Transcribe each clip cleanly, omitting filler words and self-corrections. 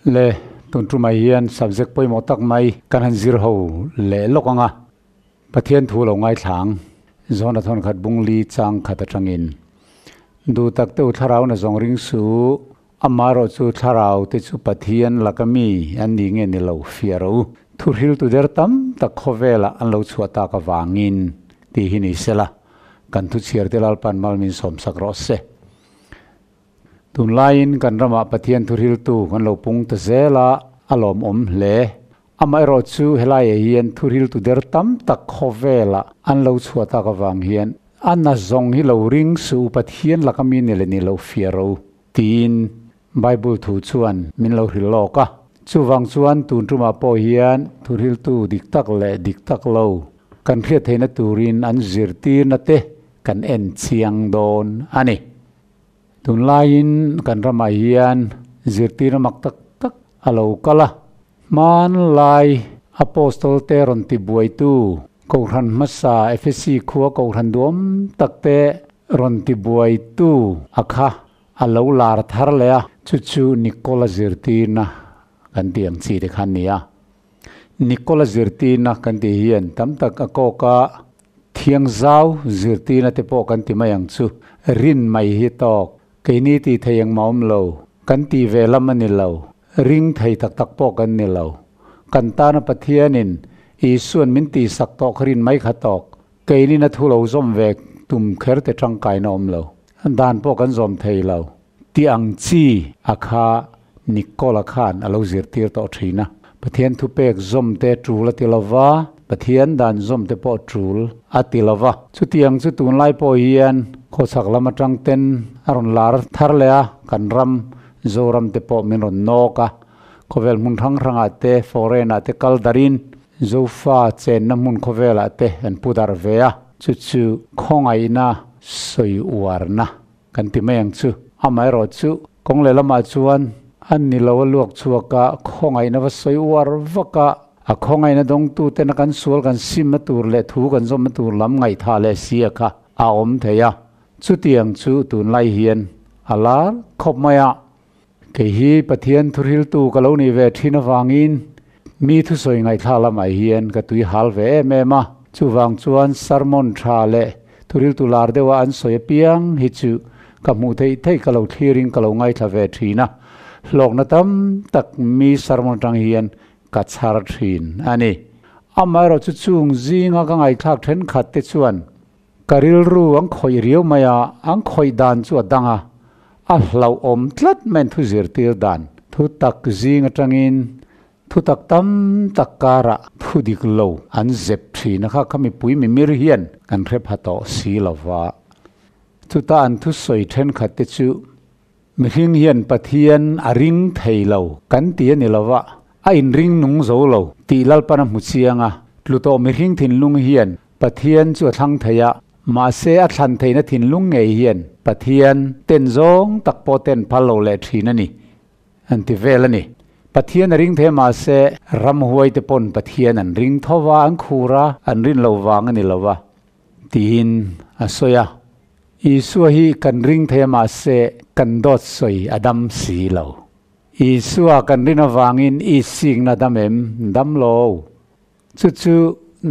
Le tun tumah hian subject pawimawh tak mai kan han zir ho leh lawk ang a, Pathian thu lo ngaithlang Zona thawnkhat bung li chang khat atangin duh tak deuh thlarau na zawng ring su, amaherawh chu thlarau te chu Pathian laka mi an ni nge ni lo fiah ro. Thuhril tu der tam tak khawvelah an lo chhuah tak avangin tih hi ni sela, kan thuchhiar te Lalpan malmin sawmsak rawh se. Tunlaiin kan ramah Pathian thuhriltu kan lo pung ta zel a, a lawmawm hle. Amaherawh chu helaiah hian thuhriltu der tam tak khawvelah an lo chhuah tak avang hian a na zawng hi lo ring suh u, Pathian laka mi ni leh ni lo fiah ro tiin Bible thu chuan min lo hrilh lawk a. Chuvang chuan tun tumah pawh hian thuhriltu dik tak leh dik tak lo kan hriat theihna turin an zirtirna te kan en chiang dawn a ni. Tunlaiin kan ramah hian zirtirna mak tak tak a lo kal a. Hmanlai Apostol te rawn tibuaitu Kohhran hmasa Efesi khua Kohhran duam tak te rawn tibuaitu a kha a lo lar thar leh a. Chu chu Nikola zirtirna kan tih ang chi te kha a ni a. Nikola zirtirna kan tih hian tam tak a kawk a. Thiangzau zirtirna te pawh kan ti mai ang chu. Rin mai hi tawk. Keini tih thei engmah awm lo. Kan tih ve lam a ni lo. Ring thei tak tak pawh kan ni lo. Kan tana Pathianin Isua'n min tihsak tawh kha rin mai kha tawk. Keinin a thu lo zawm ve tum kher te tangkaina awm lo. Dan pawh kan zawm thei lo. Tih ang chi a kha Nikola khan a lo zirtir tawh thin a. Pathian thupek zawm te tul a ti lo va, Pathian dan zawm te pawh tul a ti lo va. Chutiang chu tunlai pawh hian khawchhak lam atang ten a rawn lar thar leh a, kan ram Zoram te pawh min rawn nawk a. Khawvel hmun hrang hrangah te, foreign ah te kal darin Zofa chenna hmun khawvelah te an pu darh ve a. Chu chu khawngaihna sawi uarna Kan ti mai ang chu. Amaherawh chu kawng leh lamah chuan an ni lo a luak chhuak a, khawngaihna va sawi uar vak a, a khawngaihna dawngtutena kan sual kan simna tur leh thu kan zawmna tur lam ngaihthah leh sia kha a awm thei a. Chutiang chu tunlai hian a lar khawp mai a. Kei hi Pathian thuhriltu ka lo nih ve thin avangin mi thusawi ngaihthlak lamah hian ka tui hal ve em em a, chuvang chuan sermon tha leh thuhriltu lar deuha an sawi apiang hi chu ka hmuh theih theih ka lo thlirin ka lo ngaithla ve thin a, hlawkna tam tak mi sermon atang hian ka chhar thin a ni. Amaherawh chu chung zinga ka ngaihthlak thenkhat te chuan Ka rilru an khawih riau mai a, an khawih dan chu a dang a, a hlauhawm tlat mai an thu zirtir dan. Thu tak zing atangin thu tak tam tak karah thu dik lo an zep thin a kha kha mipui mimir hian kan hre pha tawh si lo va. Chuta an thusawi thenkhat te chu mihring hian Pathian a ring thei lo kan ti a ni lo va, a inring nung zo lo tih Lalpan a hmu chiang a, tlu tawh mihring thinlung hian Pathian chu a thlang thei a, mahse a thlan theihna thinlung ngei hian Pathian ten zawng tak pawh ten phal lo leh thin a ni, an ti vel a ni. Pathian a ring thei a mahse ramhuai te pawn Pathian an ring tho va, an khur a, an rin lo vang a ni lo va, tiin a sawi a. Isua hi kan ring thei a mahse kan dawt sawi a dam si lo. Isua kan rin avangin i sikna dam em? Dam lo. Chu chu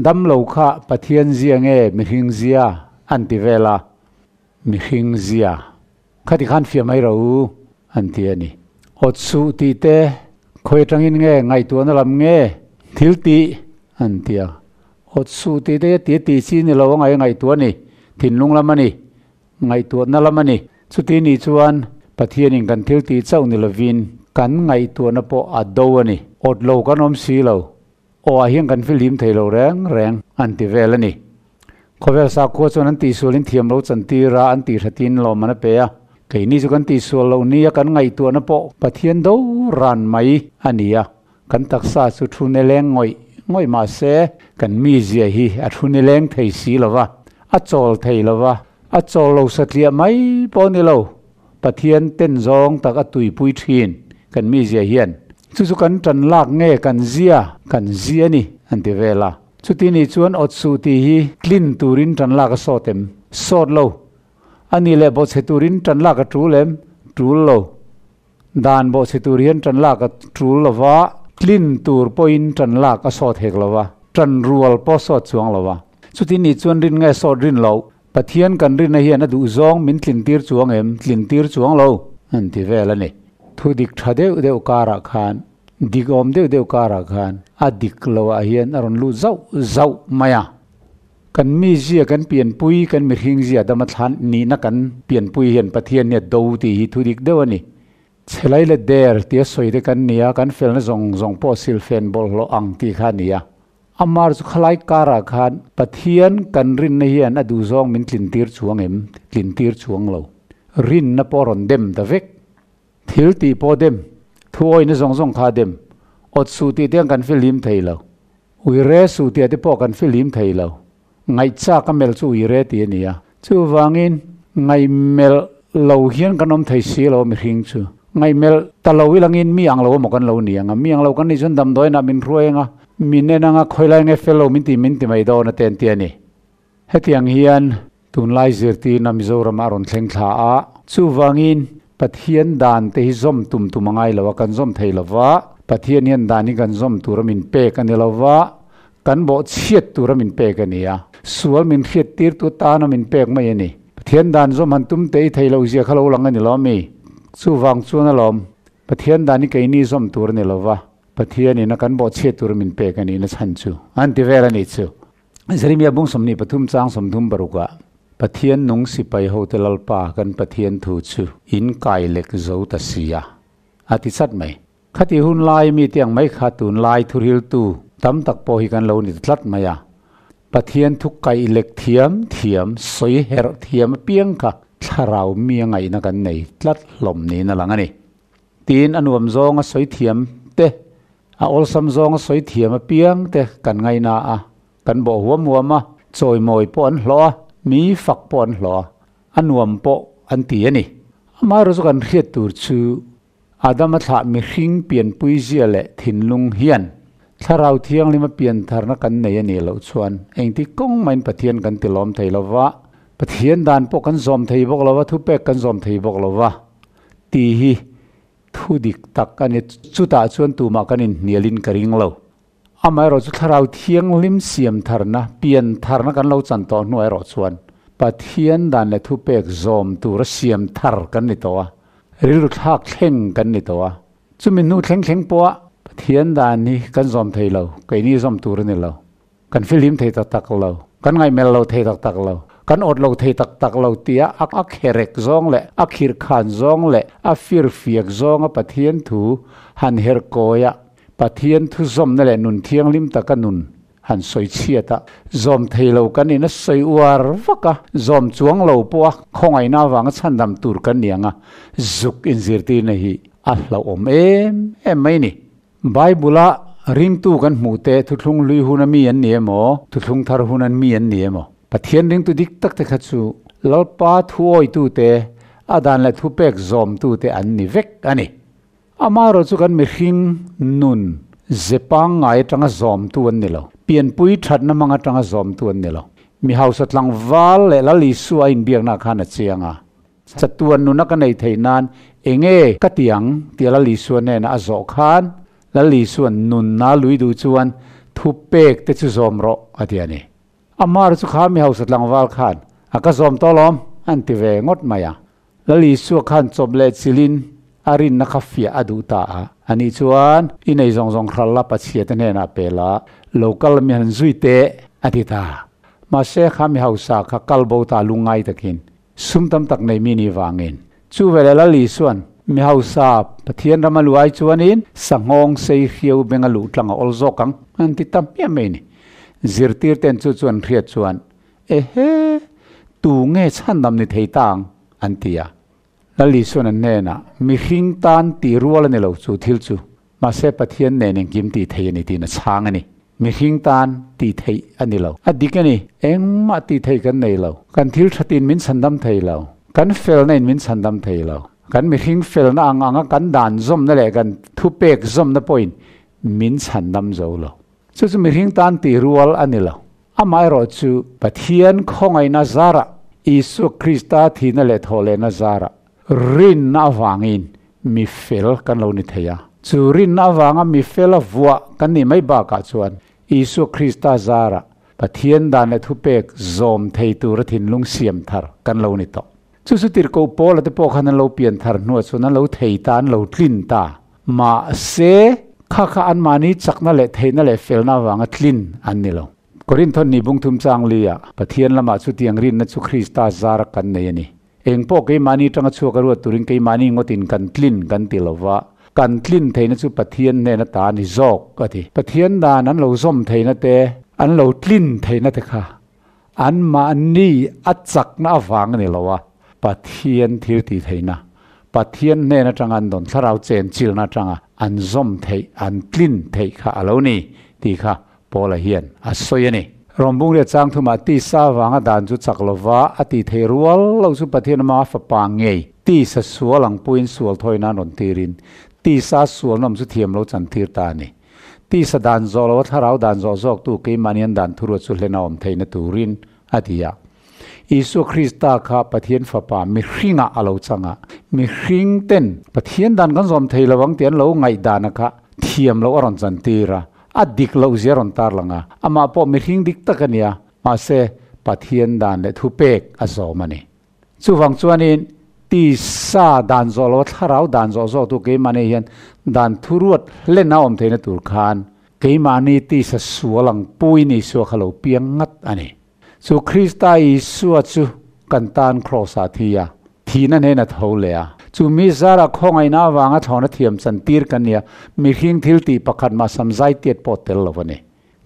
damlo kha Pathian zia nge mihring zia an ti vel a, mihring zia khati khan fiah mai ro u an ti a ni. Awt suh tih te khawi atangin nge ngaihtuahna lam nge thil tih an ti a, awt suh tih te hi a ti a tih chi ni lo a ngai ngaihtuah a ni, thinlung lam a ni, ngaihtuahna lam a ni. Chuti nih chuan Pathianin kan thil tih chauh ni lovin kan ngaihtuahna pawh a do a ni. Awt lo kan awm si lo. Aw ah hian kan fihlim thei lo reng reng an ti vel a ni. Khawvel sakhua chuan an tihsualin thiam lo chantir a, an tihhratin lawmman a pe a. Keini chu kan tihsual loh nia kan ngaihtuahna pawh Pathian do ran mai a ni a. Kan taksa chu thu nileng ngawih ngawih mah se kan mizia hi a thu nileng thei si lo va, a chawl thei lo va, a chawl lo satliah mai pawh a ni lo. Pathian ten zawng tak a tuipui thin kan mizia hian. Chu chu kan tan lak nge kan zia kan zia a ni an ti vel a. Chuti nih chuan awt suh tih hi tlin turin tan lak a sawt em? Sawt lo. A nih leh bawhchhe turin tan lak a tul em? Tul lo. Dan bawhchhe tur hian ṭan lak a ṭul lo va, tlin tur pawhin ṭan lak a sawt hek lo va, ṭan rual pawh a sawt chuang lo va. Chuti nih chuan rin nge sawt rin loh? Pathian kan rinna hian a duh zawng min tlin tir chuang em? Tlin tir chuang lo, an ti vel a ni. Thu dik ṭha deuh deuh karah khan, dik awm deuh deuh karah khan a dik loah hian a rawn lut zauh zauh mai a. Kan mizia kan pianpui, kan mihring zia dama thlan nihna kan pianpui hian Pathian hi a do tih hi thu dik deuh a ni. Chhelai leh der tia sawi te kan ni a, kan felna zawng zawng pawh silfen bawlhhlawh ang tih kha a ni a. Amar chu khalai karah khan Pathian kan rinna hian a duhzawng min tlintir chuang em? Tlintir chuang lo. Rinna pawh a rawn dem ta vek. Thil tih pawh dem, thu awihna zawng zawng kha a dem. Awt suh tih te ang kan fihlim thei lo. Uire suh tih te pawh kan fihlim thei lo. Ngaihchak a melh chu uire tih a ni a. Chuvangin ngaihmelh lo hian kan awm thei si lo a mihring chu. Ngaihmelh ta lo ilangin mi ang lo emaw kan lo ni ang a. Mi ang lo kan nih chuan damdawiinah min hruai ang a, min en ang a, khawilai nge fel lo min ti min ti mai dawn a te an ti a ni. Hetiang hian tunlai zirtirna Mizoramah a rawn thleng thla a, chuvangin Pathian dan te hi zawm tum tum a ngai lo a, kan zawm thei lo va, Pathian hian dan hi kan zawm tura min pek a ni lo va, kan bawhchhiat tura min pek a ni a, sual min hriattirtu atana min pek mai a ni. Pathian dan zawm han tum te i thei lo zia kha lo lang a ni lo mi? Chuvang chuan alawm, Pathian dan hi keini zawm tur a ni lo va, Pathianin a kan bawhchhiat tura min pek a nihna chhan chu an ti vel a nih chu. Jeremia bung 23 chang 36 ah, Pathian nung sipai hote Lalpa kan Pathian thu chu in kai lek zo ta si a, a ti chat mai. Khati hun lai mi te ang mai kha tunlai thuriltu tam tak pawh hi kan lo ni ta tlat mai a. Pathian thu kaih lek thiam thiam, sawi herh thiam apiang kha thlarau mi a ngaihna kan nei tlat hlawm niin a lang a ni. Tiin a nuam zawnga sawi thiam te, a awlsam zawnga sawi thiam apiang te kan ngaina a, kan bawh huam huam a, chawimawi pawh an hlawh a, mi fak pawh an hlawh a, a nuam pawh an ti a ni. Amaherawhchu kan hriat tur chu Adama thlah mihring pianpui zia leh thinlung hian Thlarau Thianghlima piantharna kan nei a nih loh chuan engti kawng mahin Pathian kan tilawm thei lo va, Pathian dan pawh kan zawm thei bawk lo va, thupek kan zawm thei bawk lo va. Tih hi thu dik tak a ni. Chutah chuan tumah kan inhnialin ka ring lo. Amaherawh chu Thlarau Thianghlim siam tharna, pian tharna kan lo chan tawh hnuah erawh chuan Pathian dan leh thupek zawm tura siam thar kan ni tawh a, rilru thlak thleng kan ni tawh a. Chumi hnu thleng thleng pawha Pathian dan hi kan zawm thei lo, keini zawm tur a ni lo. Kan fihlim thei tak tak lo, kan ngaihmel lo thei tak tak lo, kan awt lo thei tak tak lo tia a kherek zawng leh a khirkhan zawng leh a firfiak zawnga Pathian thu han her kawi a, Pathian thu zawmna leh nun thianghlim taka nun han sawi chhiat a, zawm thei lo kan in a sawi uar vak a, zawm chuang lo pawh a khawngaihna avanga chhandam tur kan ni ang a, zuk inzirtirna hi a hlauhawm em em mai ni. Bible-a ringtu kan hmuhte thuthlung hlui huna mi an ni emaw, thuthlung thar huna mi an ni emaw, Pathian ringtu dik takte kha chu Lalpa thuawitute, a dan leh thupek zawmtute an ni vek a ni. Amaherawh chu kan mihring nun ze pangngai atanga zawmtu an ni lo, pianpui thatna hmang atanga zawmtu an ni lo. Mi hausa tlangval leh Lal Isua a inbiakna khan a chiang a. Chatuan nuna ka nei theih nan enge ka ti ang tia Lal Isua hnenah a zawh khan Lal Isua'n nunna lui duh chuan thu pek te chu zawm rawh a ti a ni. Amar chu kha mi hausa tlangval khan a ka zawm tawh lawm an ti ve ngawt mai a. Lal Isua khan chawp leh chilhin a rinna kha fiah a duh ta a. Anih chuan i nei zawng zawng hral la Pachhia te hnenah pe la lo kal mi han zui teh a ti ta. Mahse kha mi hausa kha kal bo ta lungngai takin Sum tam tak nei mi ni vangin. Chu veleh Lal Isua'n mi hausa Pathian rama lu ai chuanin sanghawng sei hriau benga luh tlang a awl zawk ang an ti ta hmiah mai ni. Zirtir ten chu chu an hriat chuan, Ehe, tu nge chhandam ni thei ta ang? an ti a. Lal Isua'n an hnenah, Mihring tan tih rual a ni lo chu thil chu. Mahse Pathian nen engkim tih theih a ni tiin a chhang a ni. Mihring tan tih theih a ni lo. A dik a ni. Engmah tih theih kan nei lo. Kan thil thatin min chhandam thei lo. Kan felna in min chhandam thei lo. Kan mihring felna ang anga kan dan zawmna leh kan thupek zawmna pawhin min chhandam zo lo. Chu chu mihring tan tih rual a ni lo. Amaherawh chu Pathian khawngaihna zarah, Isua Krista thihna leh thawhlehna zarah, rinna avangin. Mi fel kan lo ni thei a. Chu rinna avanga mi fela vuah kan nih mai bakah chuan Isua Krista zarah Pathian dan leh thupek zawm thei tura thinlung siam thar kan lo ni tawh. Chu chu tirhkoh Paula te pawh khan an lo pian thar hnuah chuan an lo thei ta, an lo tlin ta. Mahse, kha kha anmahni chakna leh theihna leh felna avanga tlin an ni lo. Korinthon ni bung thum chang lia Pathian lamah chutiang rinna chu Krista zara kan nei a ni. Eng pawh keimahni tanga chhuak a ruat turin keimahni ngawtin kan tlin kan ti lo va, kan tlin theihna chu Pathian hnena ta a ni zawk a ti. Pathian dan an lo zawm theihna te, an lo tlin theihna te kha anmahni a chakna avang a ni lo a, Pathian thil tih theihna, Pathian hnen atanga an dawn thlarau chen chilna atanga an zawm theih, an tlin theih kha a lo ni tih kha Paula hian a sawi a ni. Rawngbung leh chang thumah tisa avanga dan chu chak lova a tih theih rual lo chu Pathian ama fapa ngei tisa sual ang puiin sual thawi nan rawn tirin tisa sual nawm chu thiam lo chan tir ta a ni. Tisa dan zawh lo a thlarau dan zawh zawktu keimahni an dan thuruat chu hlen a awm theihna turin a ti a. Isua Krista kha Pathian fapa mihringah a lo chang a, mihring ten Pathian dan kan zawm thei lo ang tih an lo ngaihdan a kha thiam loh a rawn chan tir a. A dik loh zia rawn tar lang a, amah pawh mihring dik tak a nia, mahse Pathian dan leh thupek a zawm a ni. Chuvang chuanin tisa dan zawh lo a thlarau dan zawh zawhtu keimahni hian dan thuruat hlen a awm theihna tur khan keimahni tisa sual ang puin Isua kha lo piang ngat a ni. Chu Krista Isua chu kan tan Kraws-ah thi a, thihna hnena tho leh a. Chu mi zarah khawngaihna avanga thlawna thiam chan tir kan ni a, mihring thil tih pakhat mah samzai tiat pawh tel lo a ni.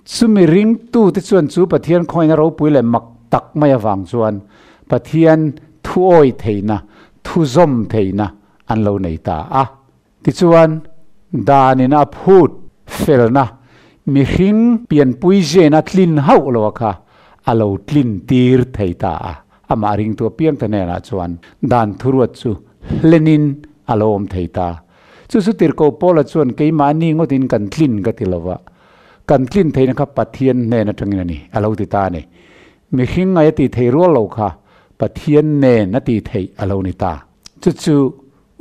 Chu mi ringtute chuan chu Pathian khawngaihna ropui leh mak tak mai avang chuan Pathian thuawi theihna, thuzawm theihna an lo nei ta a. Tichuan, danin a phut felna mihring pianpui zena tlin hauh lo a kha a lo tlin tir thei ta a. Amah ringtu apiangte hnenah chuan dan thuruat chu hlenin a lo awm thei ta. Chu chu tirhkoh Paula chuan keimahni ngawtin kan tlin ka ti lo va, kan tlin theihna kha Pathian hnen atangin a ni, a lo ti ta a ni. Mihring ngai a tih theih rual lo kha Pathian nen a tih theih a lo ni ta. Chu chu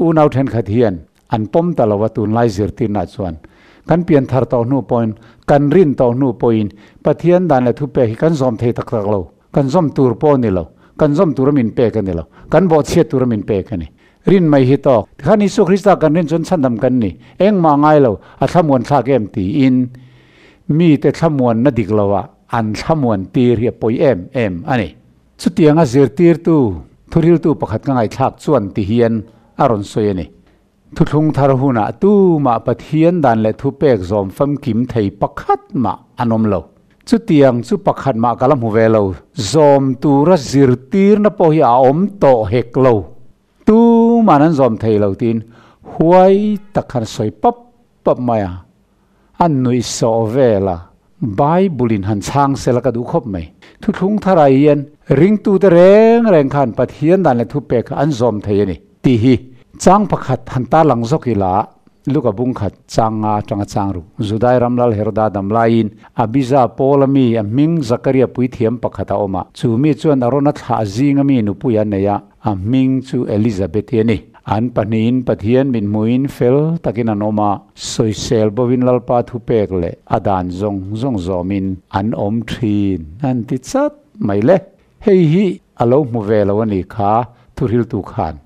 Unau thenkhat hian an pawm ta lo a, tunlai zirtirna chuan kan pian thar tawh hnu pawhin, kan rin tawh hnu pawhin Pathian dan leh thupek hi kan zawm thei tak tak lo, kan zawm tur pawh a ni lo, kan zawm tura min pek a ni lo, kan bawhchhiat tura min pek a ni. Rin mai hi tawk. Tikhan Isua Krista kan rin chuan chhandam kan ni, engmah ngai lo, a thlamuan thlak em tiin mite thlamuanna dik loah an thlamuan tir hi a pawi em em a ni. Chutianga zirtirtu, thuriltu pakhat ka ngaihthlak chuan ti hian a rawn sawi a ni. Thuthlung thar hunah tumah Pathian dan leh thupek zawm famkim thei pakhat mah an awm lo. Chutiang chu pakhat mah ka la hmu ve lo. Zawm tura zirtirna pawh hi a awm tawh hek lo. Tuman an zawm thei lo tiin huai tak khan sawi pap pap mai a. A nuih sawh vel a, Bible in han chhang sela ka duh khawp mai. Thuthlung tharai hian ringtute reng reng khan Pathian dan leh thupek kha an zawm thei a ni tih hi chang pakhat han tarlang zawk ila, Luka bung khat chang nga atanga chang ruk, Judai ram lal Heroda dam laiin Abija Paula mi a hming Zakaria puithiam pakhat a awm a, chu mi chuan Arona thlah zinga mi nupui a nei a, A hming chu Elizabeth-i a ni. An pahnihin Pathian min hmuhin fel takin an awm a, sawisel bovin Lalpa thupek leh a dan zawng zawng zawmin an awm thin an ti chat mai le. Hei hi a lo hmu ve lo a ni kha thuhriltu khan.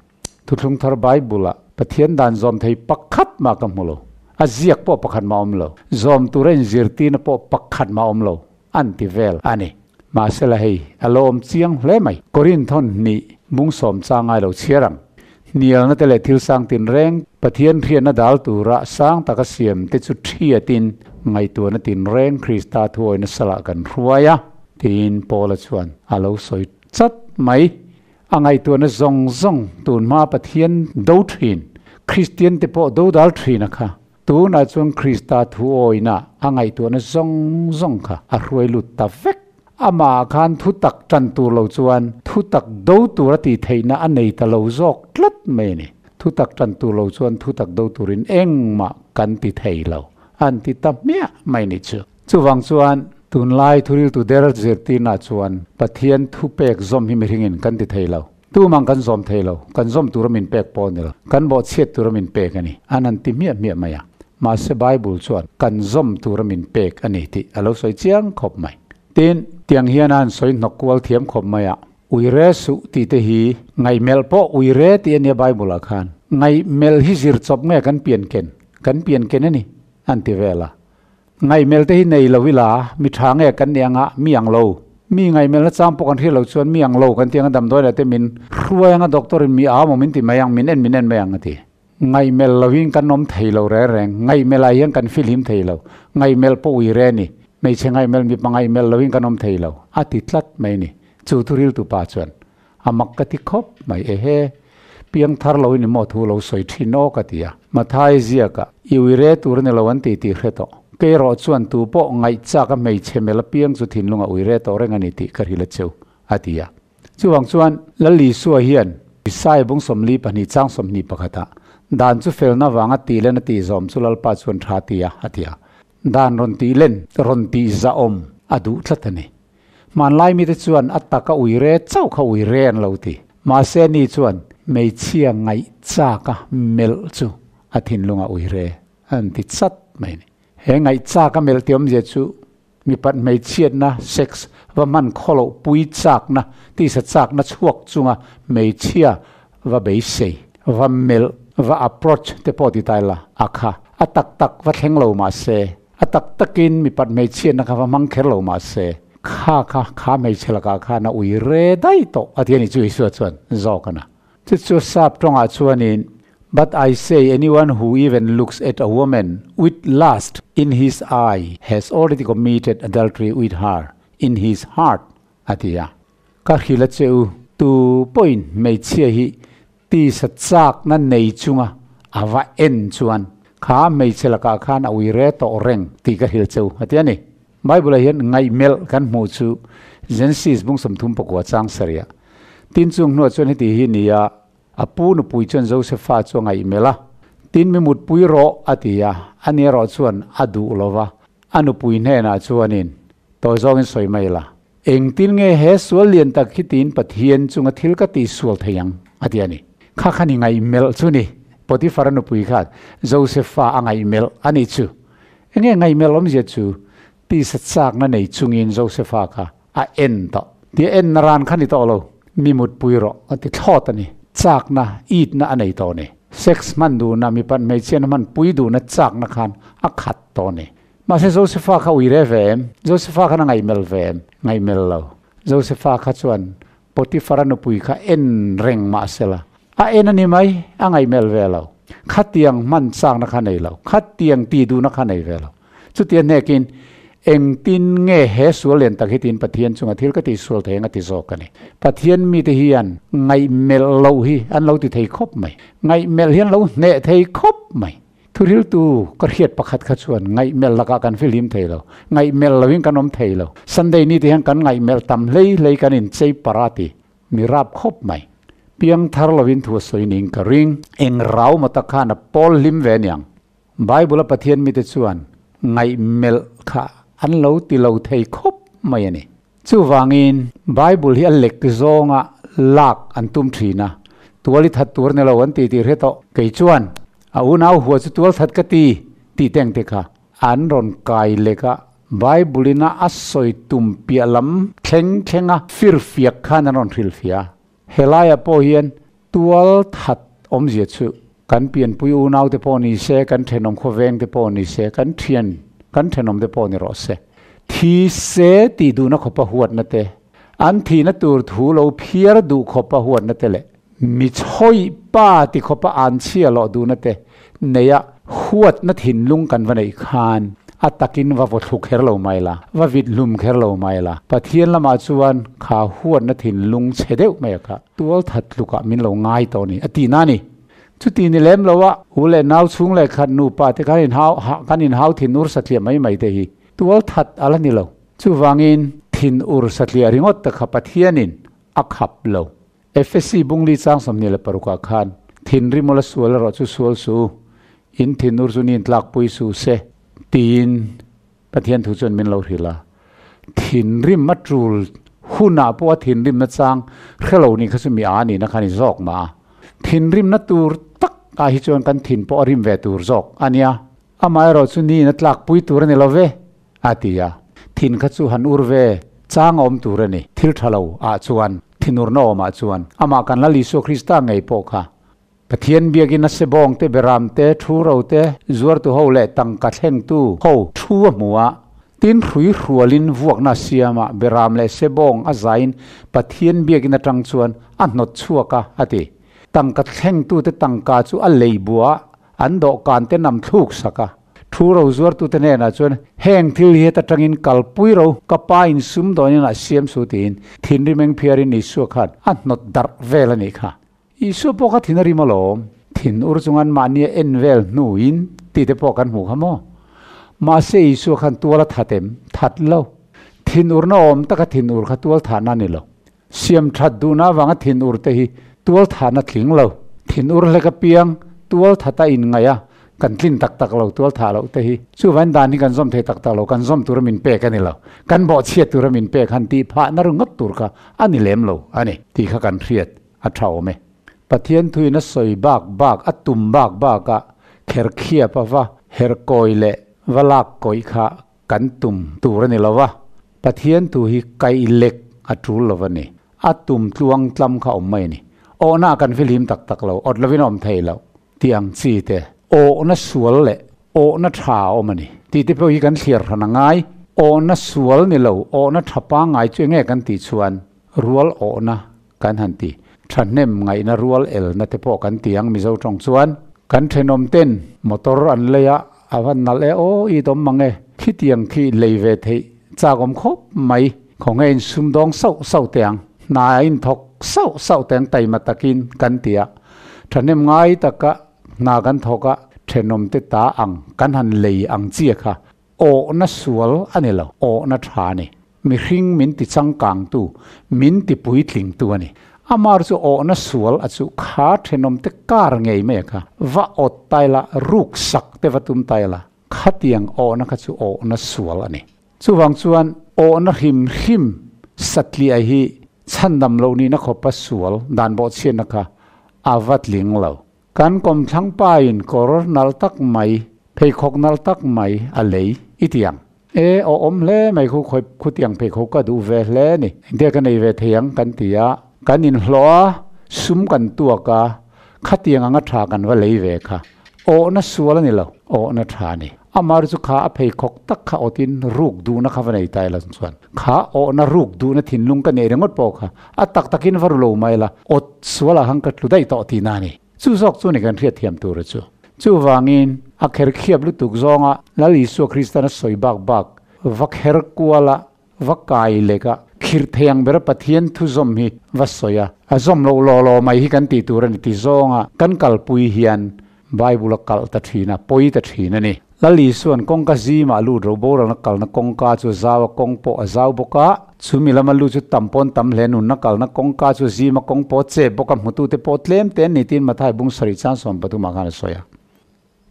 Thuthlung thar Bible-ah Pathian dan zawm thei pakhat mah ka hmu lo. A ziak pawh pakhat mah a awm lo. Zawm tura inzirtirna pawh pakhat mah a awm lo. An ti vel a ni. Mahsela hei, a lo awm chiang hle mai. Korinthon hnih bung sawm chang ngai lo chhiar ang. Hnialna te leh thil sang tinreng, Pathian hriatna dal tura sang taka siam te chu thiatin ngaihtuahna tinreng Krista thuawina salah kan hruai a, tiin Paula chuan a lo sawi chat mai. A ngaihtuahna zawng zawng tunhmaa Pathian do thin, Kristian te pawh do dal thin a kha. Tunah chuan Krista thu awina a ngaihtuahna zawng zawng kha a hruai lut ta vek. Amah khan thu tak tan tur lo chuan thu tak do tur a tih theihna a nei ta lo zawk tlat mai a ni. Thu tak tan tur lo chuan thu tak do turin engmah kan ti thei lo an ti ta hmiah mai ni chu. Chuvang chuan tunlai thuriltu der zirtirna chuan Pathian thupek zawm hi mihringin kan ti thei lo. Tumang kan zawm thei lo, kan zawm tura min pek pawh a ni lo, kan bawhchhiat tura min pek a ni, an han ti hmiah hmiah mai a. Mahse Bible chuan kan zawm tura min pek a ni tih a lo sawi chiang khawp mai. Tin, tiang hian a han sawi hnawk kual thiam khawp mai a, Uire suh tih te hi ngaihmelh pawh uire tih a nia Bible ah khan. Ngaihmelh hi zir chawp nge kan pian ken? Kan pian ken a ni, an ti vel a. Ngaihmelh te hi nei lo ila mi tha nge kan nih anga mi ang lo. Mi ngaihmelhna chang pawh kan hriat loh chuan mi ang lo kan ti anga damdawi lah te min hruai anga doctor in mi a maw min ti mai ang, min en min en mai ang a ti. Ngaihmelh loin kan awm thei lo reng reng. Ngaihmelh ah hian kan fihlim thei lo. Ngaihmelh pawh ui re ni. Hmeichhe ngaihmelh mipa ngaihmelh loin kan awm thei lo. A ti tlat mai ni. Chu thuriltu pa chuan a mak ka ti khawp mai. Ehe, piangthar loin i maw thu lo sawi thin aw ka ti a. Mathai ziakah, I ui re tur a ni lo an ti tih hre tawh. Kei erawh chuan tu pawh ngaihchak a hmeichhe mel apiang chu thinlunga ui re tawh reng a ni tih ka hrilh a cheu, a ti a. Chuvang chuan Lal Isua hian Isaiah bung 42 chang 21 ah, Dan chu felna vanga tih len a tih zawm chu Lalpa chuan tha ti a, a ti a. Dan rawn tih len, rawn tih zahawm a duh tlat a ni. Hmanlai mite chuan a taka ui re chauh kha ui re an lo ti. Mahse ani chuan hmeichhia ngaih chak a melh chu a thinlunga ui re an ti chat mai a ni. He ngaih chak a melh tih awmzia chu mipat hmeichhiatna, sex, va hman khawloh pui chakna, tisa chakna chhuak chunga hmeichhia va beisei, va melh, va approach te pawh ti ta ila a kha a tak tak va thleng lo mahse, A tak takin mipat hmeichhiatna kha va hmang kher lo mah se, kha kha kha hmeichhe lakah khan a ui re daih tawh a ti a ni chu Isua chuan zawk a na. Chu chu sap tawngah chuanin, But I say anyone who even looks at a woman with lust in his eye has already committed adultery with her in his heart a ti a. Ka hrilh a che u, tu pawhin hmeichhia hi Tisa chakna nei chunga a va en chuan kha hmeichhe lakah khan a ui re tawh reng tih ka hrilh cheu a ti a ni. Bible-ah hian ngaihmelh kan hmuh chu Genesis bung 39 chang sarih. Tin chung hnuah chuan heti hi ni a, a pu nupui chuan Josefa chu a ngaihmelh a, Tin mi mutpui rawh a ti a, ani erawh chuan a duh lo va, a nupui hnenah chuanin tawi zawngin sawi mai la. Engtin nge he sual lian tak hi tiin Pathian chunga thil ka tih sual thei ang? a ti a ni. Kha khan i ngaihmelh chu ni. Potifar-a nupui khan Josefa a ngaihmelh a nih chu. Enge ngaihmelh awmzia chu? Tisa chakna nei chungin Josefa kha a en tawh. Tia en na ran kha ni tawh lo. Mi mutpui rawh a ti thlawt a ni. Chakna, itna a nei tawh ni. Sex hman duhna, mipat hmeichhiatna hman pui duhna chakna khan a khat tawh ni. Mahse Josefa kha ui re ve em? Josefa khan a ngaihmelh ve em? Ngaihmelh lo. Josefa kha chuan Potifara nupui kha en reng mah sela, a en a ni mai, a ngaihmelh ve lo. Khatiang hman chakna kha nei lo. Khatiang ti duhna kha nei ve lo. Chutia hnekin, Engtin nge he sual lian tak hi tiin Pathian chunga thil ka tih sual thei ang a ti zawk a ni. Pathian mite hian ngaihmelh loh hi an lo ti thei khawp mai. Ngaihmelh hi an lo hneh thei khawp mai. Thuriltu ka hriat pakhat kha chuan ngaihmelh lakah kan fihlim thei lo, ngaihmelh loin kan awm thei lo. Sunday ni te hian kan ngaihmelh tam hlei hlei kan inchei par a ti mi rap khawp mai. Piangthar loin thu a sawi niin ka ring. Eng rau maw tak khan a pawl hlim ve aniang. Bible a Pathian mite chuan ngaihmelh kha an lo ti lo thei khawp mai a ni. Chuvangin, Bible hi a lek zawnga lak an tum thin a, tual i that tur ni lo an ti tih hre tawh. Kei chuan, A unau hua chu tual that ka ti, tih te ang te kha an rawn kai lek a, Bible ina a sawi tum piah lam thleng thlenga firfiak khan an rawn hrilhfiah a. Helaiah pawh hian tual that awmzia chu kan pianpui unaute pawh ni se, kan thenawm khawvengte pawh ni se, kan thian, kan thenawmte pawh ni rawh se. Thi se tih duhna khawpa huatna te, an thihna tur thu lo phiar duh khawpa huatna te leh mi chhawih pa ti khawpa an chhia lawh duhna te neia huatna thinlung kan va neih khan a takin va vaw thlu kher lo mai la, va vit hlum kher lo mai la. Pathian lamah chuan kha huatna thinlung chhe deuh mai a kha tual that tlukah min lo ngai tawh a ni, a ti na a ni. Chuti ni lem lo a, u leh nau chhung leh khat nupa te kan inhau kan inhau thin ur satliah mai mai te hi tual that a la ni lo. Chuvangin thin ur satliah ringawt te kha Pathianin a khap lo. Efesi bungli chang 26 ah khan, Thinrim ula sual erawh chu sual su, in thinur chu nin tlakpui su se, tiin Pathian thu chuan min lo hrilh a. Thinrim a tul Hunah pawh a thinrimna chang hre lo nih kha chu mi a nihna kha a ni zawk mah a. Thinrimna tur tak ah hi chuan kan thin pawh a rim ve tur zawk a nia. Amaherawh chu niin a tlakpui tur a ni lo ve, a ti a. Thin kha chu han ur ve chang a awm tur a ni. Thil tha lo ah chuan, thinurna awmah chuan amah kan Lal Isua Krista ngei pawh kha Pathian biakin a sebawng te, beram te, thu ro te, zuartu ho leh tangka thlengtu ho thu a hmu a. Tin, hrui hrualin vuakna a siam a, beram leh sebawng a zain Pathian biakin atang chuan a hnawt chhuak a, a ti. Tangka thlengtute tangka chu a lei bua a, an dawhkan te nam thluk sak a. Thu ro zuartute hnenah chuan, Heng thil hi heta tangin kalpui ro, ka pa in sumdawnin a siam su tiin thinrim engphiarin Isua khan a hnawt darh vel a nih kha. Isua pawh kha thin a rim alawm. Thin ur chungan mahni a en vel hnuin tih te pawh kan hmuh kha maw? Mahse Isua khan tual a that em? That lo. Thin urna awm taka thin ur kha tual thahna a ni lo. Siam that duhna avanga thin ur te hi tual thahna tling lo. Thin ur hlek apiang tual that a inngaih a, Kan tlin tak tak lo, tual thah loh te hi. Chuvain dan hi kan zawm thei tak tak lo, kan zawm tura min pek a ni lo. Kan bawhchhiat tura min pek han tih phah na ringawt tur kha a ni lem lo a ni tih kha kan hriat a tha awm e. Pathian thuin a sawi bak bak, a tum bak bak a kher khiap a va her kawi leh va lak kawih kha kan tum tur a ni lo va. Pathian thu hi kaih lek a tul lo a ni. A tum tluang tlam kha awm mai a ni. Awhna ah kan fihlim tak tak lo, awt lovin a awm thei lo. Tih ang chi te, awhna sual leh awhna tha a awm a ni. Tih te pawh hi kan thliar hran a ngai. Awhna sual ni lo, awhna tha pangngai chu enge kan tih chuan rual awhna kan han ti. Thahnem ngaihna rual elna te pawh kan ti ang Mizo tawng chuan. Kan thenawm ten motor an lei a, a van nalh e aw i dawm mang e, khitiang khi lei ve theih chak awm khawp mai. Khawnge in sumdawng sauh sauh teh ang, hna in thawk sauh sauh teh ang taima takin kan ti a. Thahnem ngai taka hna kan thawk a, thenawm te ta ang kan han lei ang chi kha awhna sual a ni lo, awhna tha a ni. Mihring min ti changkangtu, min ti puitlingtu a ni. Amar chu awhna sual a chu kha thenawm te kar ngei mai a kha, va awt tai la, ruk sak te va tum tai la, khatiang awhna kha chu awhna sual a ni. Chuvang chuan awhna hrim hrim satliah hi chhandam loh nihna khawpa sual dan bawhchhiatna kha a va tling lo. Kan kawmthlang pain kawr nalh tak mai, pheikhawk nalh tak mai a lei i ti ang. E, aw awm hle mai khu khawi khutiang pheikhawk ka duh ve hle ni. Engtia ka nei ve thei ang kan ti a, kan inhlawh a, sum kan tuak a, khatiang anga tha kan va lei ve kha. Awhna sual a ni lo, awhna tha a ni. Amar chu kha a pheikhawk tak kha awtin ruk duhna kha va nei ta ila chuan kha awhna ruk duhna thinlung ka neih ringawt pawh kha a tak takin va ru lo mai la, awt sualah khan ka tlu daih tawh tihna a ni. Chu zawk chu ni kan hriatthiam tur a chu. Chuvangin a kher khiap lutuk zawnga Lal Isua Kristan a sawi bak bak va kher kuala Va kai lek a, khirh thei ang bera Pathian thu zawm hi va sawi a, a zawm loh law law mai hi kan tih tur a ni ti zawnga kan kalpui hian Bible a kalh ta thin a, pawi ta thin a ni. Lal Isua'n kawngka zimah lut ro boralna kalna kawngka chu a zau a, kawng pawh a zau bawk a, chumi lama lut chu tam pawn tam hle, nunna kalna kawngka chu zima kawng pawh a chep bawk a, hmutute pawh tlem te an ni tiin Mathai bung sarih chang 13 ah khan a sawi a.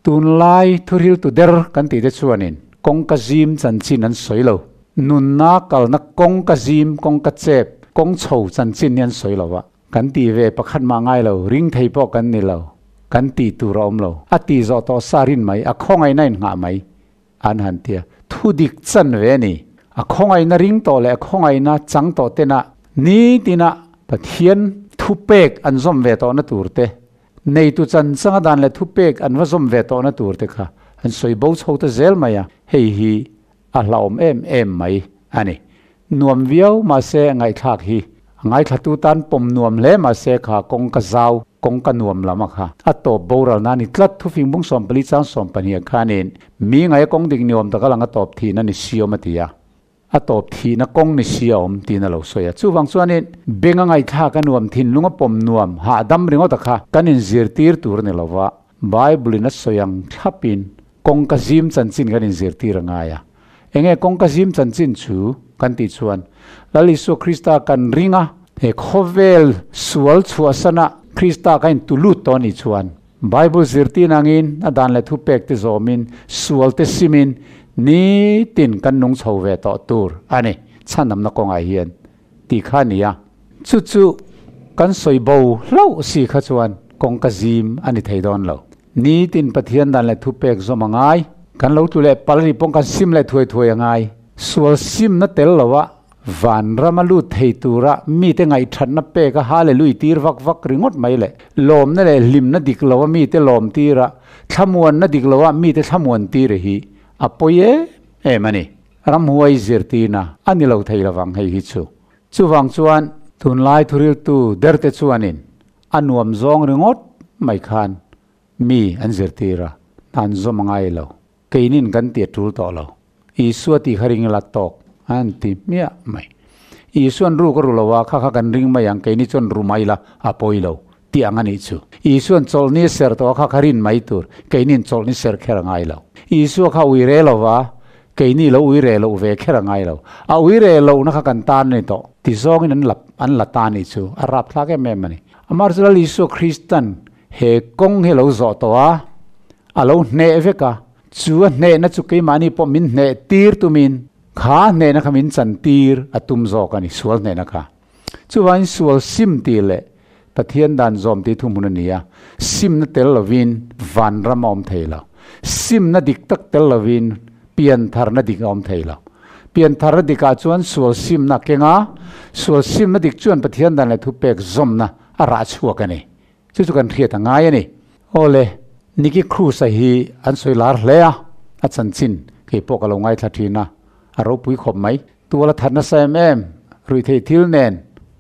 Tunlai thuriltu der kan tih te chuanin kawngka zim chanchin an sawi lo. Nunna kalna kawngka zim, kawngka chep, kawng chho chanchin hi an sawi lo a. Kan tih ve pakhat mah ngai lo, ring thei pawh kan ni lo. Kan tih tur a awm lo. A tih zawh tawh sa rin mai, a khawngaihna inngah mai an han ti a. Thu dik chan ve a ni. A khawngaihna ring tawh leh a khawngaihna chang tawh tena nitina Pathian thupek an zawm ve tawhna tur te, Neitu chanchanga dan leh thupek an va zawm ve tawhna tur te kha an sawi bo chho ta zel mai a, hei hi a hlauhawm em em mai a ni. Nuam viau mahse ngaihthlak hi a ngaithlatu tan pawm nuam hle mahse kha kawng ka zau, kawng ka nuam lam a kha a tawp boral na ni tlat. Thufing bung 14 chang 12 ah khanin mi ngaia kawng dik ni awm taka lang a tawp thihna ni siawm a ti a. A tawp thihna kawng ni si a awm tiin a lo sawi a. Chuvang chuanin beng a ngaihthlak a nuam, thinlung a pawm nuam, hahdam ringawt a kha kan inzirtir tur a ni lo va, Bible in a sawi ang thlapin kawngka zim chanchin kan inzirtir a ngai a. Enge kawngka zim chanchin chu kan tih chuan Lal Isua Krista kan ring a, he khawvel sual chhuahsana Krista kha intulut tawh a nih chuan Bible zirtin angin a dan leh thupek te zawmin sual te simin nitin kan nung chho ve tawh tur a ni. Chhanamna kawngah hian tih kha a ni a. Chu chu kan sawi bo hlauh si kha chuan kawng ka zim a ni thei dawn lo. Nitin Pathian dan leh thupek zawm a ngai. Kan lo tlu leh pal a nih pawh kan sim leh thuai thuai a ngai. Sual simna tel loa vanrama lut thei tura mite ngaihthatna pek a hallelui tir vak vak ringawt mai leh lawmna leh hlimna dik loa mite lawm tira thlamuanna dik loa mite thlamuan tir hi a pawi em em a ni. Ramhuai zirtirna a ni lo thei lovang hei hi chu. Chuvang chuan tunlai thuriltu derte chuanin a nuam zawng ringawt mai khan mi an zirtir a, hna an zawm a ngai lo. Keinin kan ti a tul tawh lo. Isua tih kha ring ila tawk a an ti hmiah mai. Isuan ruk a ru lo a, kha kha kan ring mai ang, keini chuan ru mai ila a pawi lo tih ang a nih chu. Isuan chawlhni a ser tawh a, kha kha rin mai tur, keinin chawlhni ser kher a ngai lo. Isua kha ui re lo va, keini lo ui re loh ve kher a ngai lo. A ui re lohna kha kan tan a ni tawh ti zawngin an la an la ta a nih chu. A rapthlak em em a ni. Amaherawhchu Lal Isua Kristan He kawng hi a lo zawh tawh a, a lo hneh vek a, chu a hnehna chu keimahni pawh min hneh tir tumin kha hnehna kha min chan tir a tum zawk a ni, sual hnehna kha. Chuvangin sual sim tih leh Pathian dan zawm tih thuhmun a ni a, simna tel lovin vanram a awm thei lo. Simna dik tak tel lovin piantharna dik a awm thei lo. Piantharna dikah chuan sual simna a keng a, sual simna dik chuan Pathian dan leh thupek zawmna a rah chhuak a ni. Chu chu kan hriat a ngai a ni. Aw le, Nicky Cruz-a hi an sawi lar hle a, a chanchin kei pawh ka lo ngaithla thin a, a ropui khawp mai. Tual a that nasa em em, ruihtheih thil nen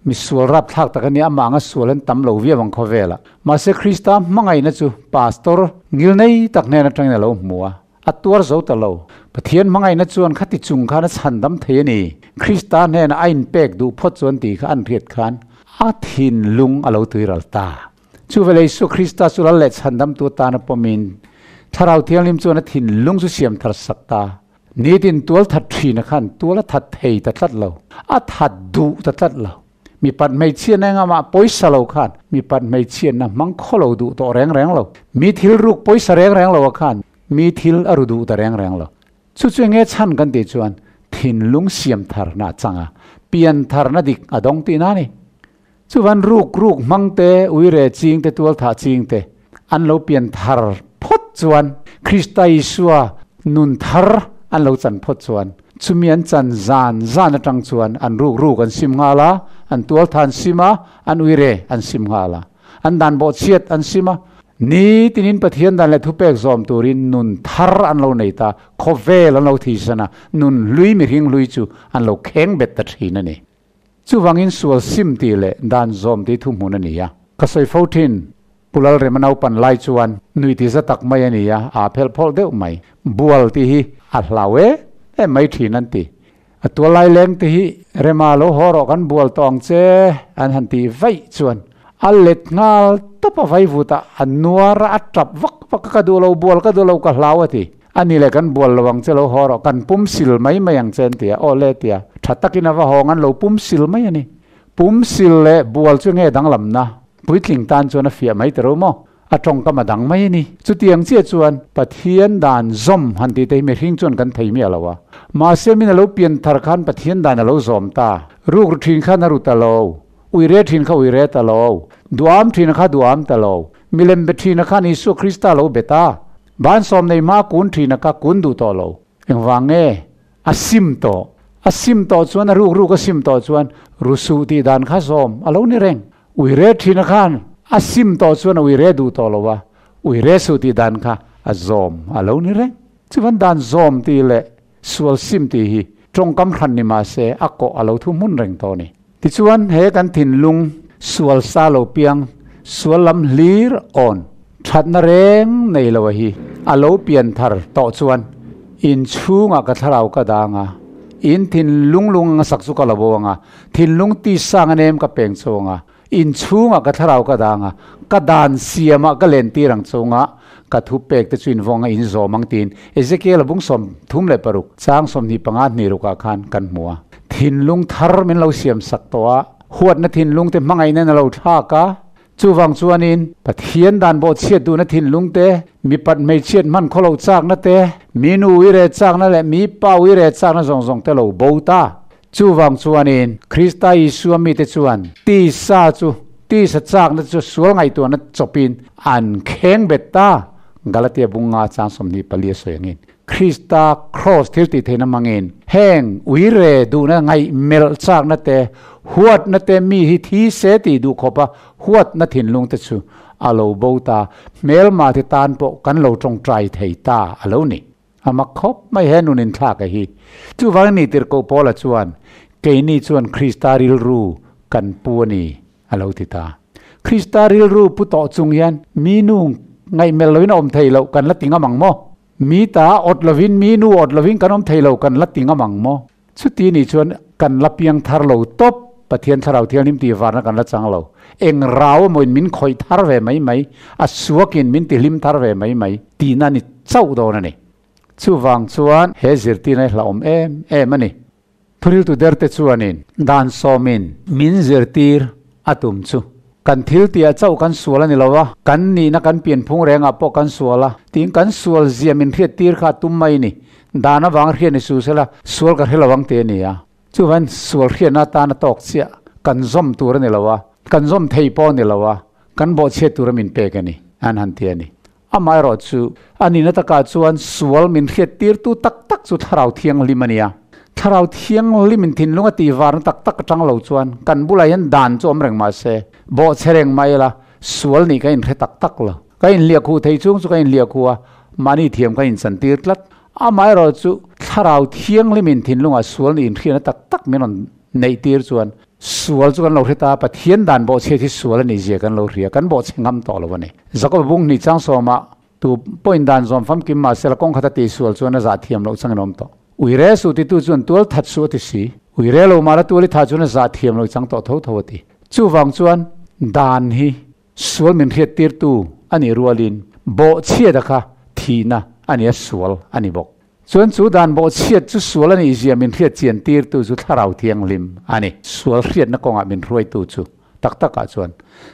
mi sual rapthlak tak a ni, amah anga sual an tam lo viau ang khawvelah. Mahse Krista hmangaihna chu Pastor ngilnei tak hnen atangin a lo hmu a, a tuar zo ta lo. Pathian hmangaihna chuan khati chung khan a chhandam thei a ni. Krista hnenah a inpek duh phawt chuan tih kha an hriat khan a thinlung a lo tuiral ta. Chuveleh Isua Krista chu lal leh chhandamtu atana pawmin Thlarau Thianghlim chuan a thinlung chu siam thar sak ta. Nitin tual that thina khan tual a that thei ta tlat lo, a that duh ta tlat lo. Mipat hmeichhiatna engah pawisa lo khan mipat hmeichhiatna hmang khaw lo duh tawh reng reng lo. Mi thil ruk pawisa reng reng lo ah khan mi thil a ru duh ta reng reng lo. Chu chu enge chhan kan tih chuan thinlung siam tharna a chang a, pian tharna dik a dawng tihna a ni. Chuvan ruk ruk hmang te, uire ching te, tualthah ching te an lo pian thar phawt chuan Krista Isua nun thar an lo chan phawt chuan chumi an chan zan zan atang chuan an ruk ruk an sim nghal a, an tualthah an sim a, an uire an sim nghal a, an dan bawhchhiat an sim a. Ni tinin Pathian dan leh thupek zawm turin nun thar an lo nei ta, khawvel an lo thisan a, nun hlui mihring hlui chu an lo kheng bet ta thin a ni. Chuvangin sual sim tih leh dan zawm tih thuhmun a ni a. Ka sawi fo thin, Pu Lalrema naupan lai chuan nui ti za tak mai a ni a, aa phelh phawlh deuh mai. Bual tih hi a hlau em em mai thin an ti. A tual lai leng te hi Rema lo haw rawh kan bual tawh ang che an han tih vaih chuan a let nghal tawp a vaivut a, a nuar a, a tap vak vak a, ka duh lo bual ka duh lo ka hlau a ti. A ni le kan bual lo ang che lo haw rawh, kan pum sil mai mai ang che an ti a, aw le tia tha takin a va hawng an lo pum sil mai a ni. Pum sil leh bual chu nge danglamna? Puitling tan chuan a fiah mai ta ro maw? A tawngkam a dang mai a ni. Chutiang chiah chuan Pathian dan zawm han tih te hi mihring chuan kan thei miah lo a. Mahse min a lo pian thar khan Pathian dan a lo zawm ta. Ruk ru thin khan a ru ta lo. Uire thin kha uire ta lo. Duam thin kha duam ta lo. Milem be thin khan Isua Krista lo be ta. Ban sawm nei hma kun thin a ka kun duh tawh lo. Engvang nge? A sim tawh. A sim tawh chuan, a ruk ruk a sim tawh chuan rusuh tih dan kha zawm a lo ni reng. Uire thin a khan a sim tawh chuan a uire duh tawh lo a, uire suh tih dan kha a zawm a lo ni reng. Chuvan dan zawm tih leh sual sim tih hi tawngkam hran ni mah se a kawh a lo thu hmun reng tawh a ni. Tichuan, he kan thinlung sual sa lo piang, sual lam hlir awn, thatna reng nei lo a hi a lo pian thar tawh chuan in chhungah ka thlarau ka dang a, in thinlung lung anga sak chu ka lo bo ang a, thinlung tisa anga nem ka peng chhung a, in chhungah ka thlarau ka dang a, ka dan siamah ka len tir ang chunga ka thu pek te chu in vawng a in zawm ang tiin Ezekiel a bung 36 chang 25 hnih rukah khan kan hmu a. Thinlung thar min lo siam sak tawh a, huatna thinlung te hmangaihna in a lo thlak a, chuvang chuanin Pathian dan bawh chhiat duhna thinlung te, mipat hmeichhiat hman khaw lo chakna te, mi nu uire chakna leh mi pa uire chakna zawng zawng te lo bo ta. Chuvang chuanin Krista Isua mite chuan tisa chu tisa chakna chu sual ngaihtuahna chawpin an kheng bet ta. Galatia bunga chang 24 a sawi angin Krista cross thil tih theihna hmangin heng uire duhna ngaih melh chakna te huatna te mi hi thi se tih duh khawpa huatna thinlung te chu a lo bo ta. Hmelma te tan pawh kan lo tawngtai thei ta a lo ni. A mak khawp mai he nun inthlak a hi. Chuvangin ni tirhkoh Paula chuan, Keini chuan Krista rilru kan pu a ni, a lo ti ta. Krista rilru pu tawh chung hian mi nu ngaihmelh loin a awm thei loh kan la ti ngam ang maw? Mi ta awt lovin mi nu awt lovin kan awm thei lo kan la ti ngam ang maw? Chuti nih chuan kan la piang thar lo tawp, Pathian Thlarau Thianghlim tih varna kan la chang lo. Eng rau emawin min khawih thar ve mai mai, a suakin min tihlim thar ve mai mai tihna ni chauh dawn a ni. Chuvang chuan he zirtirna hi hlauhawm em em a ni. Thuriltu derte chuanin dan sawmin min zirtir a tum chu kan thil tihah chauh kan sual a ni lo a, kan nihna kan pianphung rengah pawh kan sual a, tiin kan sual zia min hriattir kha a tum mai ni. Dan avang hriat ni su sela sual ka hre lo ang tih a ni a. Chuvan sual hriatna atan a tawk chiah, kan zawm tur a ni lo a, kan zawm thei pawh a ni lo a, kan bawhchhiat tura min pek a ni, an han ti a ni. Amaherawh chu, a nihna takah chuan sual min hriattirtu tak tak chu Thlarau Thianghlim a ni a. Thlarau Thianghlimin thinlung a tihvarna tak tak atang lo chuan kan bulah hian dan chu awm reng mah se, bawhchhe reng mah ila sual nih ka inhre tak tak lo. Ka inhliahkhuh thei chung chu ka inhliahkhuh a, mahni thiam ka inchantir tlat. Amaherawh chu, Thlarau Thianghlimin thinlungah sual nih inhriatna tak tak min rawn neihtir chuan Sual chu kan lo hre ta, Pathian dan bawhchhiat hi sual a nih zia kan lo hria, kan bawhchhe ngam tawh lo a ni. Jakob bung hnih chang sawmah tu point dan zawm famkim mah sela kawng khat a tih sual chuan a zah thiam loh changin a awm tawh. Uire suh titu chuan tual that suh a ti si. Uire lo mah la tual i thah chuan a zah thiam loh chang tawh tho tho a ti. Chuvang chuan dan hi sual min hriattirtu a nih rualin bawhchhiat a kha thihna a ni a, sual a ni bawk. Chuan chu dan bawhchhiat chu sual a nih zia min hriat chian tirtu chu Thlarau Thianghlim a ni. Sual hriatna kawngah min hruaitu chu tak takah chuan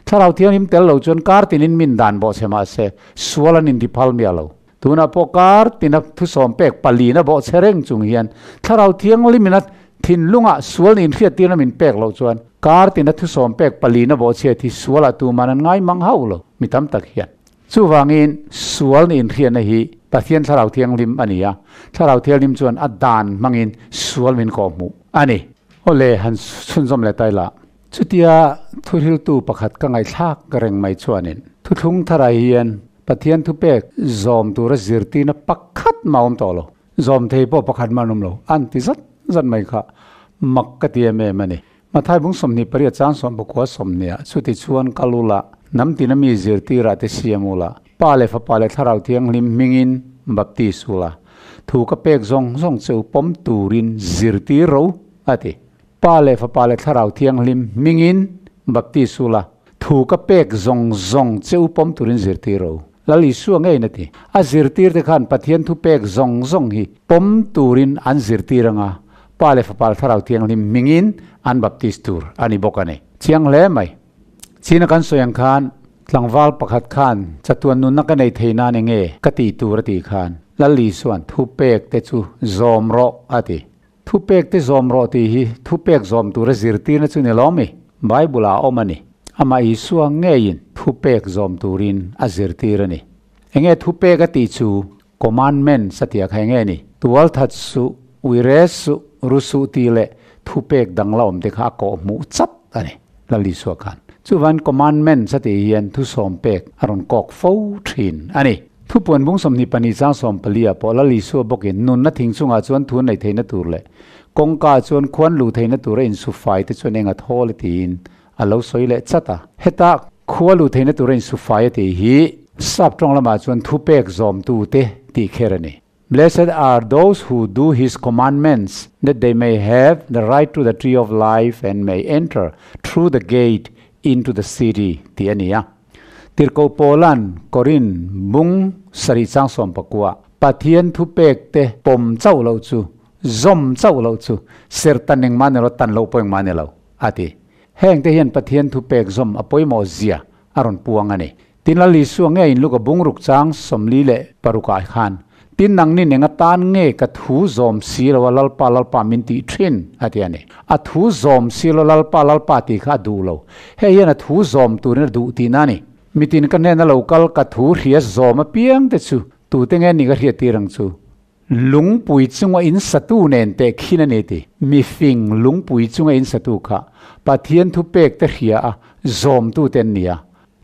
Thlarau Thianghlim tel lo chuan kar tinin min dan bawhchhe mah se sual an inti phal miah lo. Tunah pawh kar tina thusawm pek palina bawhchhe reng chung hian Thlarau Thianghlimin a thinlungah sual nih inhriat tirna min pek loh chuan kar tina thusawm pek palina bawhchhiat hi sualah tuman an ngai mang hauh lo mi tam tak hian. Chuvangin sual nih inhriatna hi Pathian Thlarau Thianghlim a ni a, Thlarau Thianghlim chuan a dan hmangin sual min kawhhmuh a ni. Awle, han chhunzawm leh ta ila. Chutia thuhriltu pakhat ka ngaihthlak reng mai chuanin thuthlung tharah hian Pathian thupek zawm tura zirtirna pakhat mah a awm tawh lo. Zawm thei pawh pakhat mah an awm lo. An ti zat zat mai kha mak ka ti em em a ni. Mathai bung 28 chang 19 20ah chuti chuan kal ula, hnam tina mi zirtirah te siam ula, Pa leh Fapa leh Thlarau Thianghlim hmingin baptis ula, thu ka pek zawng zawng che u pawm turin zirtir ro, a ti. Pa leh Fapa leh Thlarau Thianghlim hmingin baptis ula, thu ka pek zawng zawng che u pawm turin zirtir ro. Lal Isua ngeiin a ti. A zirtirte khan Pathian thu pek zawng zawng hi pawm turin an zirtir anga, Pa leh Fapa leh Thlarau Thianghlim hmingin an baptis tur a ni bawk a ni. Chiang hle mai. China kan sawi ang khan tlangval pakhat khan chatuan nunna ka nei thei nan enge ka tih tur a tih khan Lal Isua'n thupek te chu zawm rawh a ti. Thupek te zawm rawh tih hi thupek zawm tura zirtirna chu ni lo mi? Bible ah a awm a ni. Amah Isua ngeiin thupek zawm turin a zirtir a ni. Enge thupek a tih chu commandments a tih a kha enge ni? Tualthat suh, uire suh, ru suh tih leh thupek dang la awm te kha a kawh hmuh chat a ni Lal Isua khan. Chuvan commandments a tih hian thusawm pek a rawn kawk fo thin a ni. Thupuan bung 22 chang 14 ah pawh Lal Isua bawkin nunna thing chungah chuan thu nei theihna tur leh kawngka chuan khuan luh theihna tura insufai te chuan eng a thawl e tiin a lo sawi leh chat a. Heta khua luh theihna tura insufai a tih hi sap tawng lamah chuan thupek zawmtute tih kher a ni. Blessed are those who do his commandments that they may have the right to the tree of life and may enter through the gate into the city tih a ni a. Tirhkoh Paula'n Korin bung sarih chang 19 Pathian thupek te pawm chauh loh chu, zawm chauh loh chu, ser tan engmah ni lo, tan loh pawh engmah ni lo, a ti. Heng te hian Pathian thupek zawm a pawimawh zia a rawn puang a ni. Tin Lal Isua ngeiin Luka bungruk chang 46 ah khan. Tin nangni eng atan nge ka thu zawm si lo a Lalpa Lalpa min tih thin a ti a ni. A thu zawm si lo Lalpa Lalpa tih kha a duh lo. Hei hian a thu zawm turin a duh tihna a ni. Mitin ka hnena lo kal ka thu hria zawm apiang te chu tute nge ni ka hriat tir ang chu? Lungpui chunga in satu nen teh khin a ni ti. Mifing lungpui chunga in satu kha Pathian thu pek te hria a zawmtu te an ni a.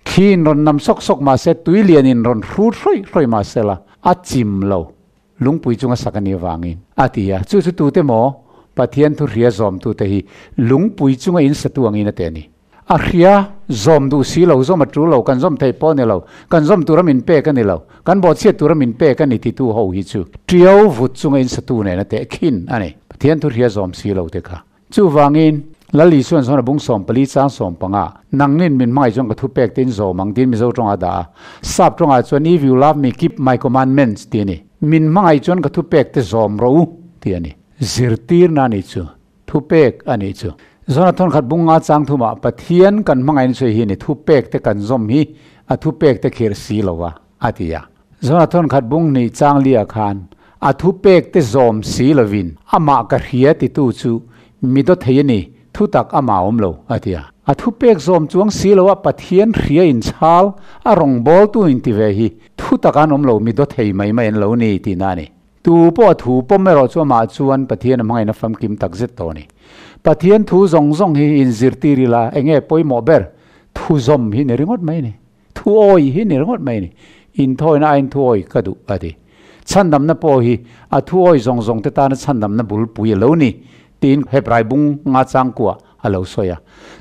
Thli in rawn nam sawk sawk mah se, tui lian in rawn hrut hrawih hrawih mah se la, a chim lo. Lungpui chunga sak a nih avangin a ti a. Chu chu tute maw? Pathian thu hria zawmtute hi lungpui chunga in satu angin a teh a ni. A hria zawm duh si lo, zawm a tul lo, kan zawm theih pawh a ni lo, kan zawm tura min pek a ni lo, kan bawhchhiat tura min pek a ni titu ho hi chu ṭiau vut chunga in satu nen a teh khin a ni. Pathian thu hria zawm si lo te kha. Chuvangin, Lal Isuan chuan a bung 14 chang 15, Nangnin min hmangaih chuan ka thupek te in zawm ang tiin Mizo tawngah a dah a. Sap tawngah chuan If you love me, keep my commandments tih a ni. Min hmangaih chuan ka thupek te zawm rawh u tih a ni. Zirtirna a nih chu. Thupek a nih chu. Zona thawnkhat bung nga chang thumah Pathian kan hmangaihna chu hei hi a ni, thupek te kan zawm hi a thupek te khirh si lo a, a ti a. Zona thawnkhat bung hnih chang lia khan a thupek te zawm si lovin amah ka hria titu chu mi daw thei a ni, thutak amah a awm lo, a ti a. A thupek zawm chuang si lo a Pathian hria inchhal a rawngbawltu inti ve hi thutak an awm lo, mi daw thei mai mai an lo ni tihna a ni. Tu pawh a thu pawm erawh chu amah chuan Pathian a hmangaihna famkim tak zet tawh a ni. Pathian thu zawng zawng hi inzirtir ila enge pawimawh ber? Thu zawm hi ni ringawt mai a ni. Thu awi hi ni ringawt mai a ni. Inthawina aiin thu awi ka duh a ti. Chhandamna pawh hi a thu awi zawng zawng te tana chhandamna bulpui a lo ni tiin Hebrai bung nga changkua a lo sawi a.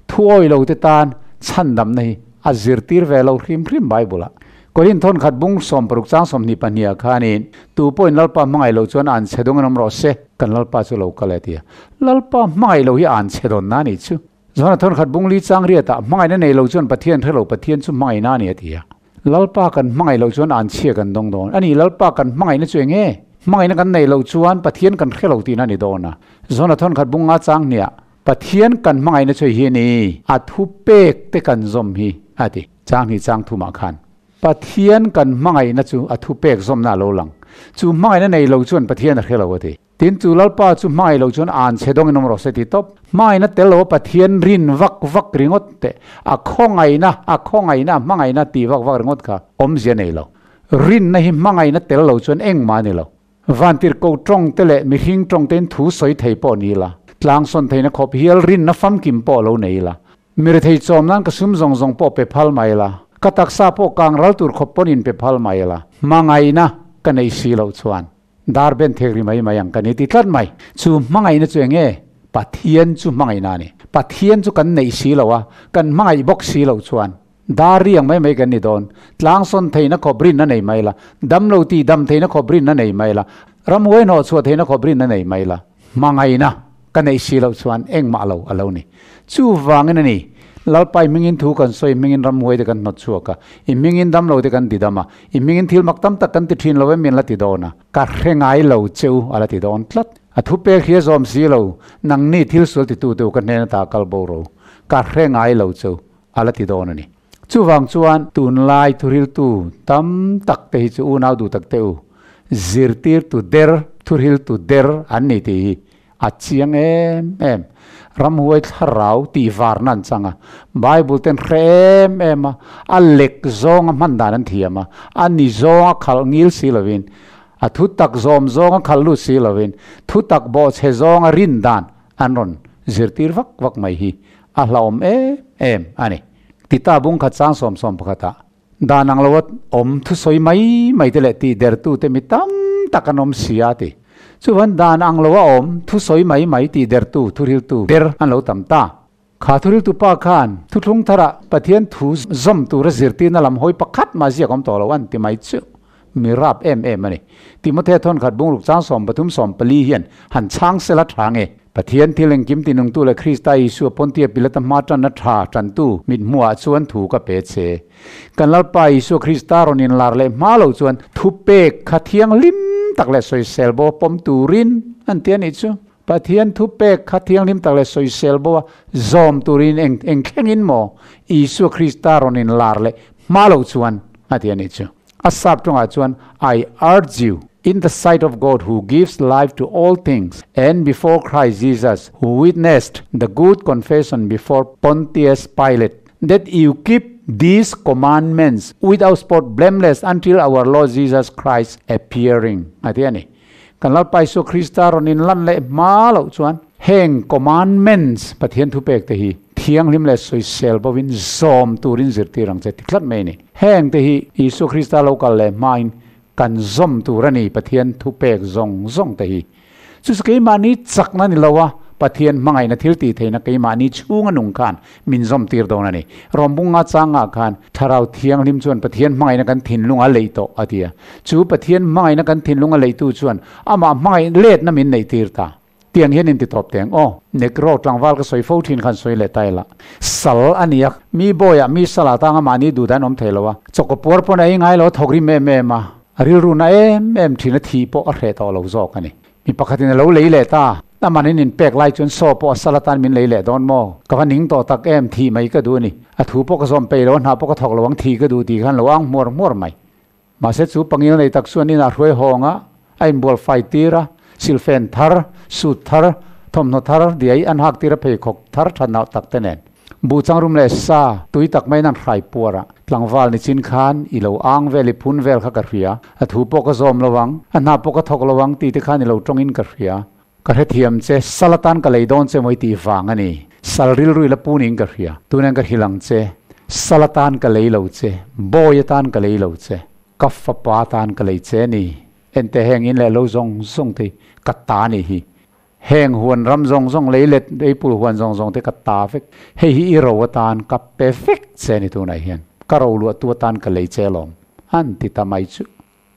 Thu awi lo te tan chhandamna hi a zirtir ve lo hrim hrim Bible-ah. Korin thawnkhat bung 60 chang 22 ah khanin, Tu pawhin Lalpa hmangaih loh chuan an chhe dawng in awm rawh se, kan Lalpa chu lo kal e ti a. Lalpa hmangaih loh hi an chhe dawnna a nih chu. Johana thawnkhat bung li chang riatah, Hmangaihna nei lo chuan Pathian hre lo, Pathian chu hmangaihna a ni a ti a. Lalpa kan hmangaih loh chuan an chhia kan dawng dawn. A ni, Lalpa kan hmangaihna chu eng nge? Hmangaihna kan neih loh chuan Pathian kan hre lo tihna a ni dawn a. Johana thawnkhat bung nga chang hniah, Pathian kan hmangaihna chu hi a ni, a thu pek te kan zawm hi, a ti. Chang hnih chang thumah khan Pathian kan hmangaihna chu a thu pek zawmna a lo lang. Chu hmangaihna nei lo chuan Pathian a hre lo, a ti. Tin, chu Lalpa chu hmangaih lo chuan an chhe dawngin awm rawh se ti tawp. Hmangaihna tel lo a Pathian rin vak vak ringawt teh, a khawngaihna, a khawngaihna, a hmangaihna tih vak vak ringawt kha awmzia nei lo. Rinna hi hmangaihna tel lo chuan engmah a ni lo. Vantirhko tawng te leh mihring tawng tein thu sawi thei pawh ni ila, tlang sawn theihna khawp hial rinna famkim pawh lo nei ila, mirethei chawm nan ka sum zawng zawng pawh pe phal mai ila, ka taksa pawh kang ral tur khawp pawn in pe phal mai ila, hmangaihna ka nei si loh chuan dar ben thek ri mai mai ang ka ni ti tlat mai. Chu hmangaihna chu eng nge? Pathian chu hmangaihna a ni. Pathian chu kan neih si lo a, kan hmangaih bawk si loh chuan Dar riang mai mai kan ni dawn. Tlang sawn theihna khawp rinna nei mai la. Dam lo tih dam theihna khawp rinna nei mai la. Ramhuai hnawh chhuah theihna khawp rinna nei mai la. Hmangaihna ka neih si loh chuan engmah lo a lo ni. Chuvangin a ni, Lalpa i hmingin thu kan sawi, i hmingin ramhuai te kan hnawt chhuak a, i hmingin dam lo te kan ti dam a, i hmingin thil mak tam tak kan ti thin lo em min la ti dawn a, ka hre ngai lo che u a la ti dawn tlat. A thupek hi a zawm si lo, nangni thil sual titu te u ka hnen ata kal bo ro, ka hre ngai lo che u a la ti dawn a ni. Chuvang chuan tunlai thuhriltu tam tak te hi chu unau duh tak te u, zirtirtu der, thuhriltu der an ni tih hi a chiang em em. Ramhuai thlarau tih varna an chang a, Bible ten hre em em a, a lek zawnga hman dan an thiam a, a ni zawnga khalh ngil si lovin, a thu tak zawm zawnga khalh lut si lovin, thu tak bawhchhe zawnga rin dan an rawn zirtir vak vak mai hi a hlauhawm em em a ni. Tita bung khat chang 11 ah dan ang lo a awm thusawi mai mai te leh tih dertu te mi tam tak an awm si a ti. Chuvan dan ang lo a awm thusawi mai mai tih dertu thuhriltu der an lo tam ta. Kha thuhriltu pa khan thuthlung tharah Pathian thu zawm tura zirtirna lam hawi pakhat mah ziak awm tawh lo an ti mai chu mi rap em em a ni. Timothea thawnkhat bungruk chang 13 14 hian han chhang sela tha nge? Pathian thil engkim tinungtu leh Krista Isua Pontia Pilata hma tanna tha tantu mithmuhah chuan thu ka pe che. Kan Lalpa Isua Krista rawn inlar leh hma lo chuan thupek kha thianghlim tak leh sawisel bo pawm turin an ti a nih chu. Pathian thupek kha thianghlim tak leh sawisel bo a zawm turin eng eng thlengin maw Isua Krista rawn inlar leh hma lo chuan a ti a nih chu. A sap tawngah chuan I urge you. In the sight of God who gives life to all things, and before Christ Jesus who witnessed the good confession before Pontius Pilate, that you keep these commandments without spot, blameless until our Lord Jesus Christ appearing. A ti a ni. Kan Lalpa Isua Krista rawn inlan leh hma loh chuan heng commandments, Pathian thupek te hi thianghlim leh sawisel bovin zawm turin zirtir ang che ti tlat mai a ni. Heng te hi Isua Krista lo kal leh hmain kan zawm tur a ni Pathian thupek zawng zawng te hi. Chu chu keimahni chakna ni lo a, Pathian hmangaihna thil tih theihna keimahni chhunga nung khan min zawm tir dawn a ni. Rawmbunga changah khan Thlarau Thianghlim chuan Pathian hmangaihna kan thinlung a leih tawh a ti a. Chu Pathian hmangaihna kan thinlung a leihtu chuan amah hmangaih letna min neih tir ta. Tiang hian in ti tawp teng aw. Negro tlangval ka sawi fo thin khan sawi leh ta ila. Sal a nia, mi bawiah mi sala tanga mahni duh dan awm thei lo a. Chawkaw puar pawn a ei ngai lo a thawk rim em em a. A rilru na em em thin a thih pawh a hreh tawh lo zawk a ni. Mi pakhatin a lo lei leh ta. A manin in pek lai chuan saw pawh a sal atan min lei leh dawn maw? Ka va ning tawh tak em, thih mai ka duh a ni. A thu pawh ka zawm peih lo, a hna pawh ka thawk lo ang, thih ka duh tih khan lo ang hmuar hmuar mai. Mahse chu pangil nei tak chuan inah hruai hawng a, a inbual fai tir a, silfen thar, suit thar, thawmhnaw thar diai an hak tir a pheikhawk thar tha nalh tak te nen. Buh changrum leh sa tui tak maiin an hrai puar a, tlangval ni chin khan i lo ang vel i phun vel kha ka hria, a thu pawh ka zawm lo ang, a hna pawh ka thawk lo ang tih te khan i lo tawngin ka hria. Ka hrethiam che, sal atan ka lei dawn che maw i tih vang a ni. Sal rilru i la pu niin ka hria. Tunen ka hrilh ang che, sal atan ka lei lo che, bawi atan ka lei lo che, ka fapa atan ka lei che a ni. Ente heng in leh lo zawng zawng te hi ka ta a nih hi. Heng huan ram zawng zawng lei let eipul huan zawng zawng te ka ta vek. Hei hi i ro atan ka pe vek che a ni tunah hian. Ka ro luahtu atan ka lei che alawm. An ti ta mai chu.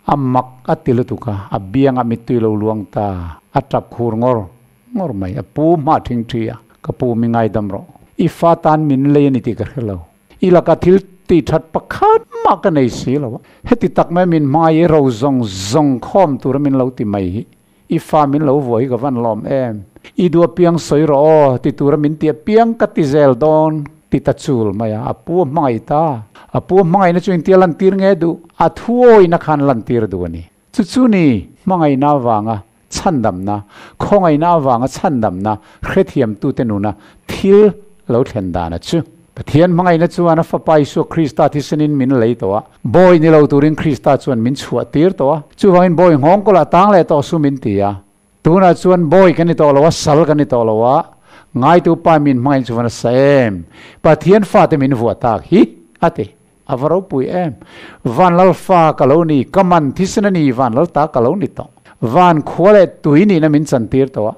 A mak a ti lutuk a, a biangah mittui lo luang ta, a tap khur ngawr ngawr mai. A pu hma thing thi a, Ka pu mi ngaidam rawh. I fa tan min lei a ni tih ka hre lo. I laka thil tih that pakhat mah ka nei si lo a. Heti tak mai min hmai i ro zawng zawng khawm tura min lo ti mai hi. I fa min lo vuah hi ka van lawm em. I duh apiang sawi rawh aw, ti tura min ti apiang ka ti zel dawn, ti ta chul mai a. A pu a hmangaih ta. A pu a hmangaihna chu intia lantir nge duh? A thuawina khan lantir duh a ni. Chu chu ni, hmangaihna avanga chhandamna, khawngaihna avanga chhandamna hrethiamtute nuna thil lo thlen dana chu. Pathian hmangaihna chuan a Fapa Isua Krista thisenin min lei tawh a, bawi ni lo turin Krista chuan min chhuah tir tawh a, chuvangin bawi nghawng kawlah tang leh tawh su min ti a. Tunah chuan bawi kan ni tawh lo a, sal kan ni tawh lo a, ngaitu Pa min hmangaih chuan a sa em? Pathian fate min vuah tak hi, a ti. A va ropui em! Van lal fa ka lo ni, ka man thisen a ni, van lal ta ka lo ni tawh. Van khua leh tui nihna min chantir tawh a,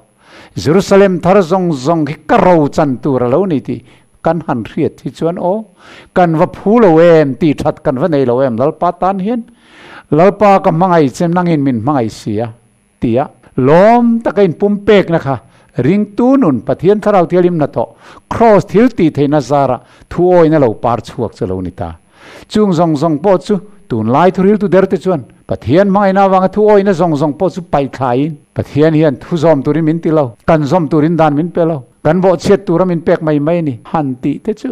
Jerusalem thar zawng zawng hi ka ro chan tur a lo ni tih kan han hriat hi chuan aw, kan va phu lo em, tih that kan va nei lo em Lalpa tan hian. Lalpa ka hmangaih che nangin min hmangaih si a, tia lawm taka inpumpekna kha ringtu nun Pathian Thlarau Thianghlim hnathawh, Kraws thil tih theihna zara thu awina lo par chhuak chu lo ni ta. Chung zawng zawng pawh chu tunlai thuriltu derte chuan Pathian hmangaihna avanga thu awina zawng zawng pawh chu paih thlaiin Pathian hian thu zawm turin min ti lo, kan zawm turin dan min pe lo, kan bawhchhiat tura min pek mai mai a ni han tih te chu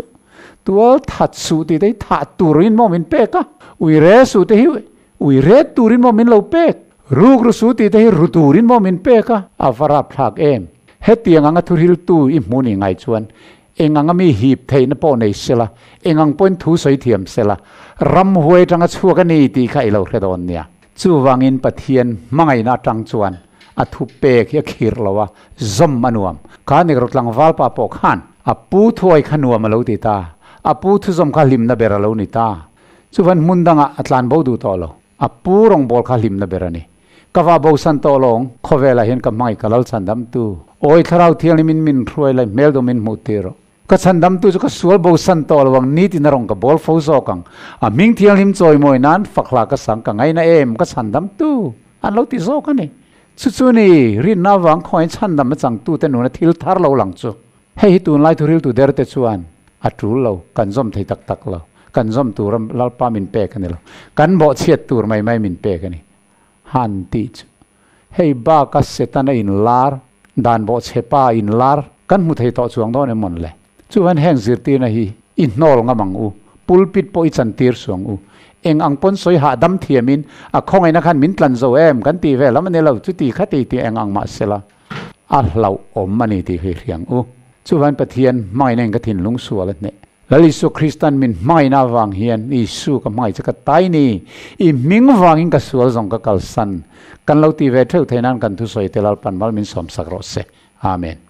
tual that suh tih te hi thah turin maw min pek a, uire suh te hi Ui ret turin maw min lo pek? Ruk ru su tih te hi ru turin maw min pek a? A va rapthlak em! Hetiang anga thuhriltu i hmu ni ngai chuan eng anga mi hip theihna pawh nei sela, eng ang pawhin thu sawi thiam sela, ramhuai atanga chhuak a ni tih kha i lo hre dawn nia. Chuvangin Pathian hmangaihna atang chuan a thu pek hi a khirh lo a, zawm a nuam. Kha Negro tlangval pa pawh khan a pu thuai kha nuam a lo ti ta, a pu thuzawm kha hlimna ber a lo ni ta. Chuvan hmun dangah a tlan bo duh tawh lo. A pu rawngbâwl kha hlimna ber a ni. Ka va bosan tawh lawng, khawvelah hian ka hmangaih ka lal chhandamtu. Awi Thlarau Thianghlimin min hruai lai hmel dawm min hmuh tir rawh. Ka chhandamtu chu ka sual bosan tawh lo ang, nitin a rawn ka bawl fo zawk ang. A hming thianghlim chawimawi nan fakhla ka sang ka ngaina em, ka chhandamtu an lo ti zawk a ni. Chu chu ni, rinna avang khawngaih chhandam a changtute nuna thil thar lo lang chu. Hei hi tunlai thuriltu derte chuan a tul lo, kan zawm thei tak tak lo. Kan zawm tura Lalpa min pek a ni lo. Kan bawhchhiat tur mai mai min pek a ni. Han tih chu hei baka Setana inlar, dan bawhchhe pa inlar kan hmu thei tawh chuang dawn em mawn le? Chuvan heng zirtirna hi i hnawl ngam ang u, pulpit pawh i chantir suang u. Eng ang pawn sawi hahdam thiamin a khawngaihna khan min tlan zo em kan tih vel lam a ni lo, chuti kha ti tih eng ang mah sela a hlauhawm a ni tih hi hriang u. Chuvain Pathian hmangaihna in ka thinlung sual a hneh. Lal Isua Kristan min hmangaihna avang hian Isu ka hmangaih che ka tai ni, i hming vangin ka sual zawng ka kalsan. Kan lo ti ve theuh thei nan kan thusawi te Lalpan mal min sawmsak rawh se. Amen.